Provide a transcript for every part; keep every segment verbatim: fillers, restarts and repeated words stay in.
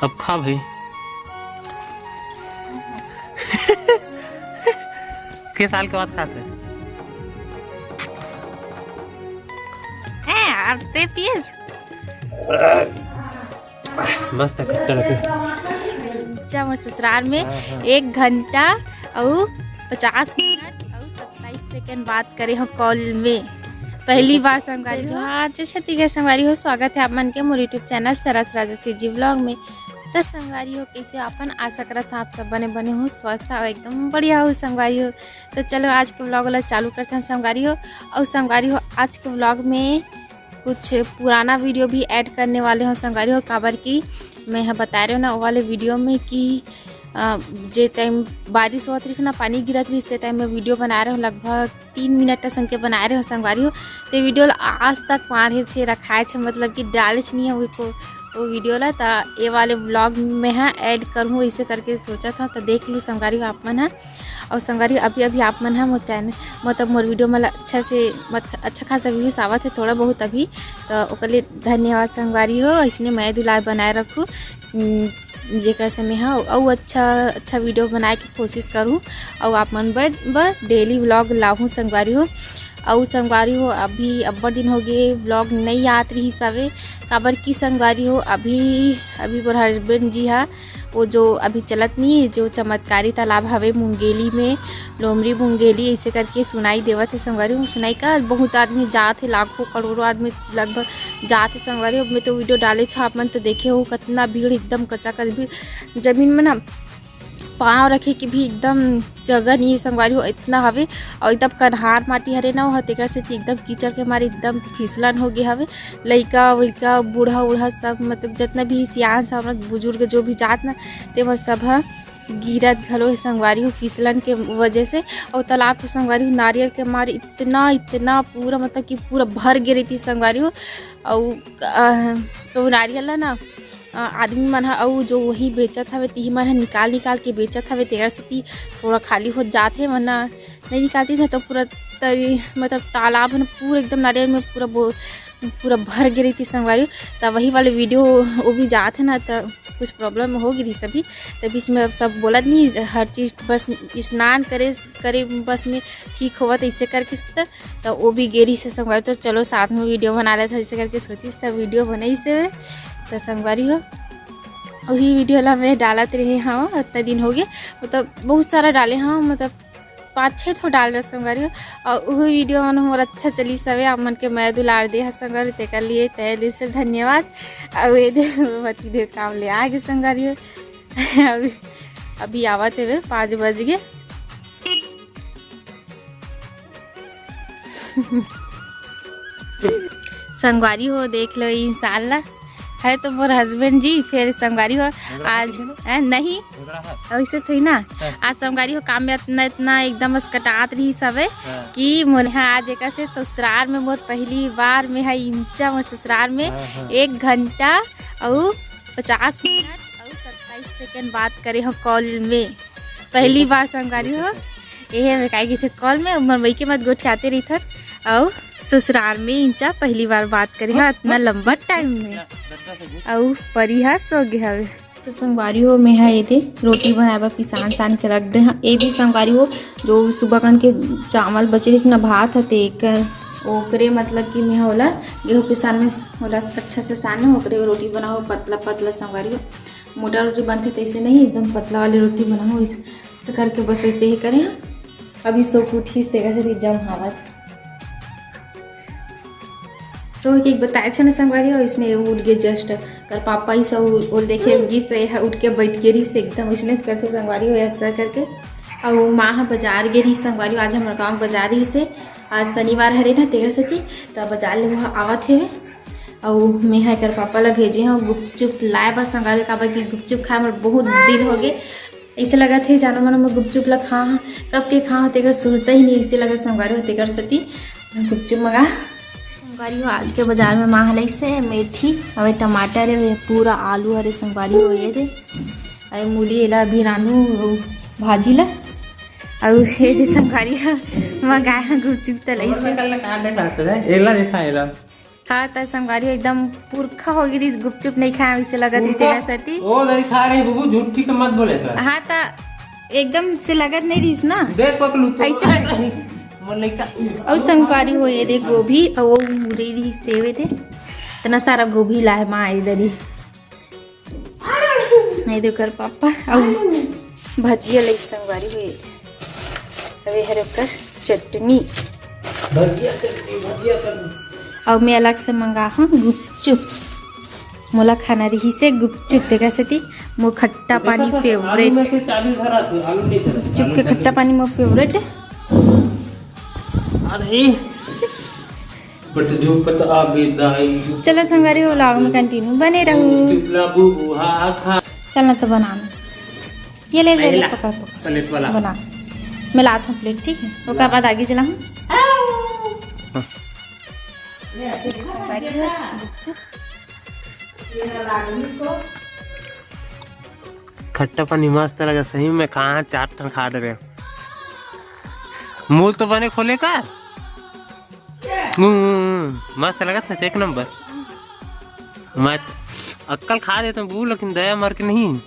अब खा भाई। के साल के बाद खाते हैं? हैं, अब ते पियस? बस तक खट्टा रहते। जा मोर ससुराल में हाँ, हाँ। एक घंटा अउ पचास मिनट अउ सत्ताईस सेकंड बात करे हो कॉल में। पहली बार संगवारी हो। जोहार, जय छत्तीसगढ़ संगवारी हो, स्वागत है आप मन के मोर YouTube चैनल सरस राजा CG व्लॉग में। तो संगवारी हो, कैसे हो आपन? आशा करत हूँ आप सब बने बने हो, स्वस्थ हो, एकदम बढ़िया हो संगवारी हो। तो चलो आज के व्लॉग ला चालू करते हैं संगवारी हो। और संगवारी हो, आज के व्लॉग में कुछ पुराना वीडियो भी ऐड करने वाले हो संगवारी हो, काबर कि मैं ह बताए रहे हो ना वो वाले वीडियो में कि अ, जे टाइम बारिश होत रहिस ना, पानी गिरत रहिस, ते टाइम में वीडियो बनाए रहे हो, लगभग तीन मिनट असन के बनाए रहे हो संगवारी हो। ते वीडियो ला आज तक माढ़े छे रखाए छे, मतलब कि डाले छे नहीं है वो को, वो वीडियो ला। त ये वाले व्लॉग में है ऐड करूँ, इसे करके सोचा था। तो देख लूँ संगवारी हो आप मन है। और संगवारी हो, अभी अभी आप मन है मोर चैनल, मतलब मोर वीडियो में अच्छा से, मत अच्छा खासा व्यूज आवत है थोड़ा बहुत अभी, तो ओकर लिए धन्यवाद संगवारी हो। इसने मैं दुलार बनाए रखू, उम, जेकर से मैं ह अउ अच्छा अच्छा वीडियो बनाए के कोशिश करूँ, अउ आप मन बर बर डेली व्लॉग लाहूँ संगवारी हो। अउ संगवारी हो, अभी अब्बड़ दिन हो गए व्लॉग नहीं आत रहिस हवे, काबर कि संगवारी हो, अभी अभी मोर हस्बैंड जी हा वो जो अभी चलत नहीं है, जो चमत्कारी तालाब हवे मुंगेली में, लोमरी मुंगेली ऐसे करके सुनाई देवत है संगवारी हो। सुनाई का बहुत आदमी जात है, लाखों करोड़ों आदमी लगभग जात है संगवारी हो। मैं तो वीडियो डाले छा, आप मन तो देखे हो कितना भीड़, एकदम कचाकच भीड़। जमीन में ना पाँव रखे के भी एकदम जगह नहीं है संगवारी हो, इतना हवे। और एकदम कन्हार माटी हरे ना, वो तेकरा से एकदम कीचड़ के मारे एकदम फिसलन हो गए हवे। लइका वइका, बूढ़ा उढ़ा सब, मतलब जितना भी सियान सब, बुजुर्ग जो भी जात ना, ते मन सब ह गिरत घलो हे संगवारी हो फिसलन के वजह से। और तालाब के संगवारी हो नारियल के मारे इतना, इतना पूरा, मतलब कि पूरा भर गे रहितिस संगवारी हो। अउ, अ, तो नारियल ला ना, अ, आदमी मन ह अउ जो वही बेचत हवे, तिही मन ह निकाल निकाल के बेचत हवे, तेकर सेती थोड़ा खाली होत जात हे, वरना नहीं निकालतिस ना तो पूरा तरी, मतलब तालाब ह ना पूरा एकदम नारियल में पूरा बो-, पूरा भर गे रहितिस संगवारी। त वही वाले वीडियो वो भी जात हे ना, त कुछ प्रॉब्लम हो गे रहिस अभी, त बीच में अब सब बोलत नहीं, हर चीज बस स्नान करे, करे बस में ठीक होवत ऐसे करके, त, त वो भी गे रहिस संगवारी। तो चलो साथ में वीडियो बना लेते ऐसे करके सोचिस, त वीडियो बनाइस हे। त संगवारी हो, वही वीडियो ला मैं डालत रहे हाँ, इतना दिन हो गया, मतलब बहुत सारा डाले हाँ, मतलब पाँच छः ठो डाल रहे संगवारी हो। और वही वीडियो मन मोर अच्छा चलिस हवे, आप मन के मैं दुलार दे ह संगवारी, तेकर लिए तहे दिल से धन्यवाद। और ये दे मोर पति देव काम ले आ गे संगवारी हो। अभी, अभी आवत हेवे, पाँच बज गए। संगवारी हो, देख लो इंसान ला, है तो मोर हस्बैंड जी, फिर संगवारी हो आज, है नहीं, वैसे थोड़ी ना। आज संगवारी हो काम में इतना, इतना एकदम असकटात रहिस हवे कि मोर यहाँ आज एकर से ससुराल में मोर पहली बार में है इंचा मोर ससुराल में एक घंटा अउ पचास मिनट अउ सत्ताईस सेकंड बात करे हो कॉल में। पहली बार संगवारी हो, एहे में काय कहिथे कॉल में, मोर मइके मत गोठियाते रहिथन, अउ ससुराल में इंचा पहली बार बात करे हो इतना लंबा टाइम में। अउ परी ह सो गे हवे। तो संगवारी हो, मैं ह एदे रोटी बनाए बर पिसान सान के रख दे हं। ए भी संगवारी हो, जो सुबह कन के चावल बचे रहिस न, भात ह, ते एकर, ओकरे मतलब कि मैं ह ओला गेहूं पिसान में ओला अच्छा से सान, ओकरे रोटी बनाओ पतला पतला संगवारी हो। मोटा रोटी बनथे तैसे नहीं, एकदम पतला वाली रोटी बनाओ, इस करके बस वैसे ही करे हं। अभी सो के उठिस, तेकर सेती जम हावत। सो के बताए छे ना संगवारी हो, इसने उठ गे just कर पापा ही सब ओल देखे गिस, तो यह उठ के बैठ गे रहिस एकदम, इसने करथे संगवारी हो अक्सर करके। और माँ ह बाजार गे रहिस संगवारी हो, आज हमर गाँव बाजार रहिस हे, आज शनिवार हरे ना, तेकर सेती त बाजार ले वो आवत हे। और मैं ह एकर पापा ला भेजे हूँ गुपचुप लाए बर संगवारी, काबर कि गुपचुप खाए मोर बहुत दिन हो गए। ऐसे लगत हे जानो मानो मैं गुपचुप ला खा, कब के खा हो तेकर सुरता ही नहीं, ऐसे लगत संगवारी हो, तेकर सेती गुपचुप मंगा। संगवारी हो, आज के बाजार में माँ ह लइसे मेथी, अवे टमाटर हे, पूरा आलू हरे संगवारी हो, ये दे, अरे मूली, एला अभी रानू भाजी ला, अउ ये दे संगवारी हो, मंगाए ह गुपचुप त लइसे। कल कहाँ देख रहा था? एला देखा, एला। हाँ, त संगवारी एकदम पुरखा हो गई रहिस, गुपचुप नहीं खाए, वैसे लगत रहिस पुरखा? तेरा सती। ओ, लड़ी खा रही बुबू, झूठी के मत बोले कर। हाँ, त एकदम से लगत नहीं रहिस ना। देख पकलू तो। ऐसे लगत। मोर लइका। अउ संगवारी हो, ये दे गोभी, अउ वो मुरई रहिस तेवे दे। इतना सारा गोभी लाए माँ इधर ही। नहीं दे ओकर पापा, अउ भजिया लइस संगवारी हो। अबे हर ओकर चटनी। भजिया चटनी, भजिया चटनी। अउ मैं अलग से मंगा हूँ गुपचुप। मोला खाना रहिसे गुपचुप, तेकर सेती मोर खट्टा पानी देखा तो, आलू favourite। में से चाबी भरा थे, आलू नहीं धरा। गुपचुप के खट्टा पानी मोर favourite है। अरे। बट जो पता आ बेदाई। चलो संगवारी, vlog में continue बने रहू। चुपला बुबू हा खा। चल ना तो बना। ये ले, ले, ले, पहला, पकड़, पकड़। Plate वाला। बना। मैं लात हूँ plate, ठीक है? ओकर बाद आगे चला हूँ। खट्टा पानी मस्त लगा सही में, कहाँ चार ठन खा डरे। मुँह तो बने खोले कर। हम्म, मस्त लगत है, एक नंबर। मैं अक्कल खा देता हूँ बू, लेकिन दया मर के नहीं।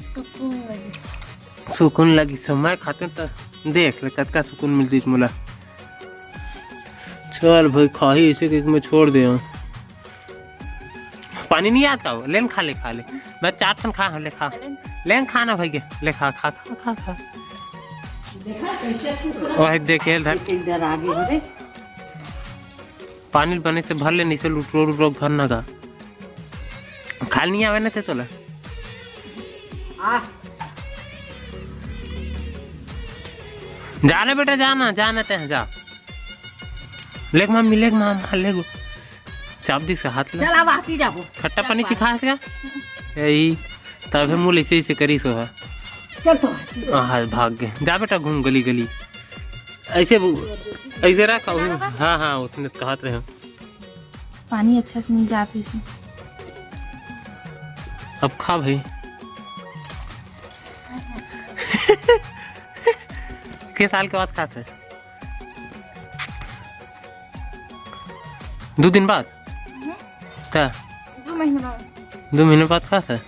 सुकून लगी। सुकून लगी, समय खाते तो देख ले कतका सुकून मिलती मोला। चल भाई, खाही इसे कि मैं छोड़ दे हूँ। पानी नहीं आता हो, लेन खा ले, खा ले। मैं चार ठन खा हूँ, ले खा। लेन खा ना भाई के, ले खा, खा, खा, खा, खा। वही देखे धर। इधर आगे हो रे। पानी बने से भर ले, नहीं से लुटरो लुटरो भर ना गा। खाल नहीं आवे ना ते तोला। आ। जा ना बेटा, जा ना, जा ना ते, जा। लेक मम्मी, लेक मामा, लेक। चाप दिस का हाथ ले। चल, अब आती जाबो। खट्टा चल, पानी पानी। चिखा का? यही, तभे मुँह ऐसे, ऐसे करी सो है। चल तो आती जा। हाँ, भाग गए। जा बेटा, घूम गली, गली। ऐसे वो, ऐसे रख। हाँ, हाँ, उसने कहा रहे। पानी अच्छा से नहीं जात इसे। अब खा भाई। के साल के बाद खात है? दो दिन बाद? हम्म। का? दो महीने बाद। दो महीने बाद खात है?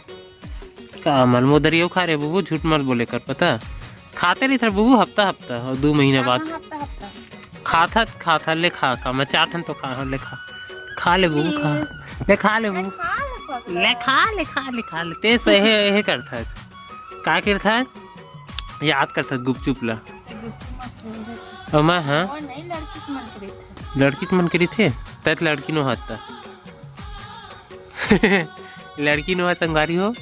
का मन मोदरियो खा रहे बुबू, झूठ मत बोले कर, पता? खाते रही था बुबू हफ्ता हफ्ता और दो महीना बाद। हाँ, हफ्ता हफ्ता। खाता, खाता, ले खा, खा, मैं चार ठन तो खा, ले खा। खा ले बुबू, खा। ले खा ले ले बुबू। खा ले पगला। ले खा, ले खा, ले खा ले। ते सो हे, हे करता है। का करता है? याद करता है गुपचुप ला। गुपचुप मत बोल रहे थे। और मैं, हाँ? और नहीं, लड़की से मन करे थे। लड़की से मन करी थे? तैं तो लड़की नो हाथ था। लड़की नो संगवारी हो,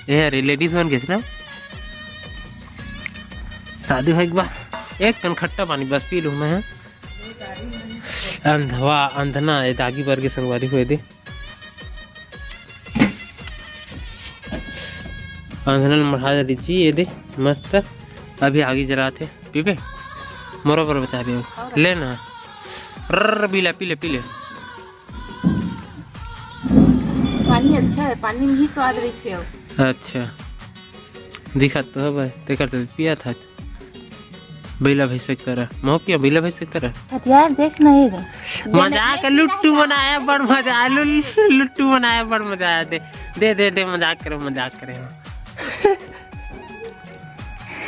ए, अरे लेडीज मन के ना। शादी होए के बाद एक कन खट्टा पानी बस पी लूँ मैं। अंधवा, अंधना, ये दागी बर के संगवारी हुए दे। अंधना ल मढ़ा दे जी, ये दे, मस्त। अभी आगी जलाते, पीबे? मोरो पर बचा दे, ले ना। रर, पी ले, पी ले, पी ले। पानी अच्छा है, पानी में ही स्वाद रहिथे। अच्छा, दिखत तो हवय, तेकर तो पिया था। बैला भैंस के तरह, महो पिया बैला भैंस के तरह। हथियार देख ना ये दे। मजाक, लुट्टू बनाया, बड़ मजा आया, लुल-, लुट्टू बनाया, बड़ मजा आया। दे, दे, दे, दे, मजाक करे, मजाक करे।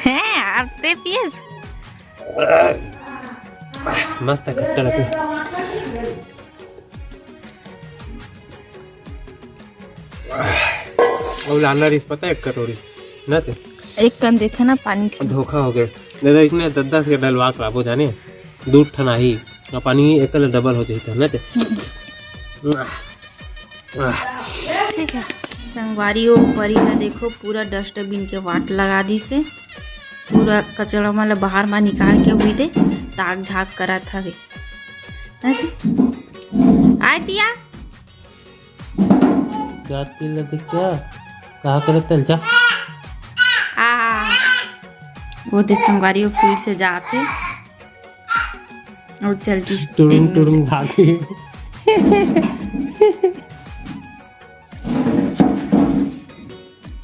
हैं, अब ते पियस? मस्त है, खट्टा लगता है। अउ लाना रहिस पता एक कटोरी, ना ते? एक कन देथे ना पानी छीन। धोखा हो गया। दादा, इसने दस दस के डलवा के लाबो जाने, दू ठन आही, अउ पानी एक ले डबल हो जाही त, ना ते? हम्म। आह, आह। ठीक है। संगवारी, ओ परी ला देखो, पूरा डस्टबिन के वाट लगा दिस हे, पूरा कचरा मन ला बाहर मा निकाल के हुई दे, ताक झाक करत हवे। ऐसे? आय तिया? जाती ल देख क्या? कहा करत तल जा। आ, वो दे संगवारी, वो फिर से जाते। और चलती टुरुंग टुरुंग भागे।